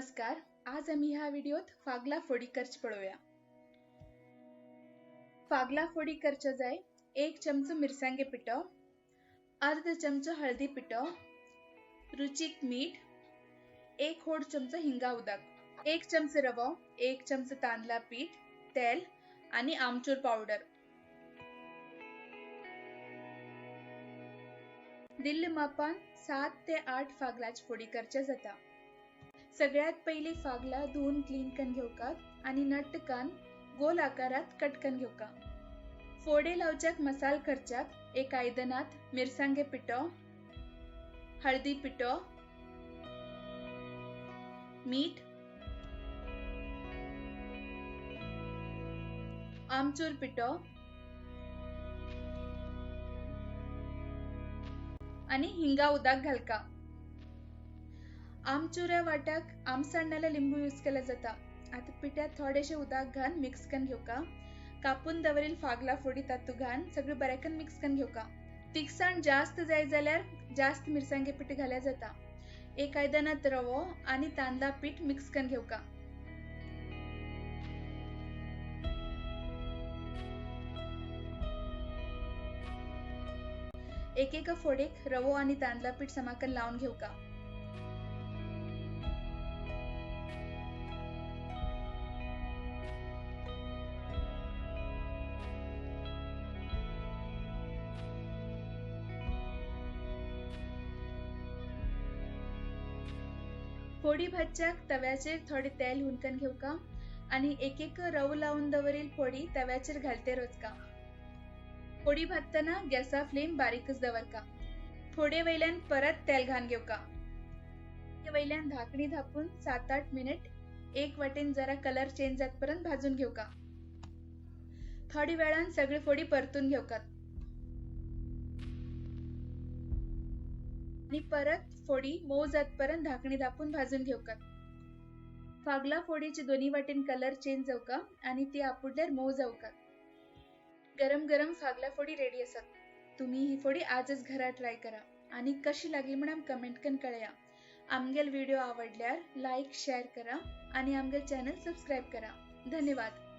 नमस्कार, आज आमी ह्या व्हिडिओत फागला फोडी करच पळोवया। फागला फोडी करच्या जाय 1 चमचो मिरसांगे पिठो, अर्ध चमचो हळदी पिठो, रुचीक मीठ, 1 होड चमचो हिंगा उदक, 1 चमचो रवो, 1 चमचो तांदळा पीठ, तेल आणि आमचूर पावडर। दिल्ले मापान 7 ते 8 फागलाची फोडी करच्या जाता। सगळ्यात पयली फागला धुवन क्लीन करून घेवकात आणि नटकान गोल आकारात कट करून घेवका। फोडे लावच्याक मसाल करच्याक एक आयदनात मिरसांगे पिठो, हळदी पिठो, मीठ, आमचूर पिठो आणि हिंगा उदक घालका। आमचुऱ्या वाट्याक आमसाण नाल्यार लिंबू यूज केला जाता। आता पिठ्यात थोडेशे उदक घालून मिक्स करून घेवका। कापून दवरील फागला फोडी तातू घालून सगळे बरेकन मिक्स करून घेवका। तिखसाण जास्त जाय जाल्यार जास्त मिरसांगे पीठ घाल्या जाता। एक आयदनात रवो आणि तांदळा पीठ मिक्स करून घेवका। एक एका फोडेक रवो आणि तांदळा पीठ समाकन लावून घेवका। फोडी भाजच्याक तव्याचेर थोडे तेल हुनकन घेवका आणि एक एक रवो लावून दवरील फोडी तव्याचेर घालते रोजका। फोडी भाजतना गॅसा फ्लेम बारीकच दवरका। फोडे वयल्यान परत तेल घालून घेवका। वयल्यान धाकणी धापून 7-8 मिनिट एक वाटेन जरा कलर चेंज जातपर्यंत भाजून घेवका। थोडी वेळान सगळी फोडी परतून घेवकात आणि परत फोडी मऊ जातपर्यंत धाकणी धापून भाजून घेवकात। फागला फोडीचे दोन्ही वाटेन कलर चेंज जावका आणि ती आपुडल्यार मऊ जावका। गरम गरम फागला फोडी रेडी आसात। तुम्ही ही फोडी आजच घरा ट्राय करा आणि कशी लागली म्हणून कमेंट करून कळया। आमगेल व्हिडिओ आवडल्यार लाईक शेअर करा आणि आमगेल चॅनल सबस्क्राईब करा। धन्यवाद।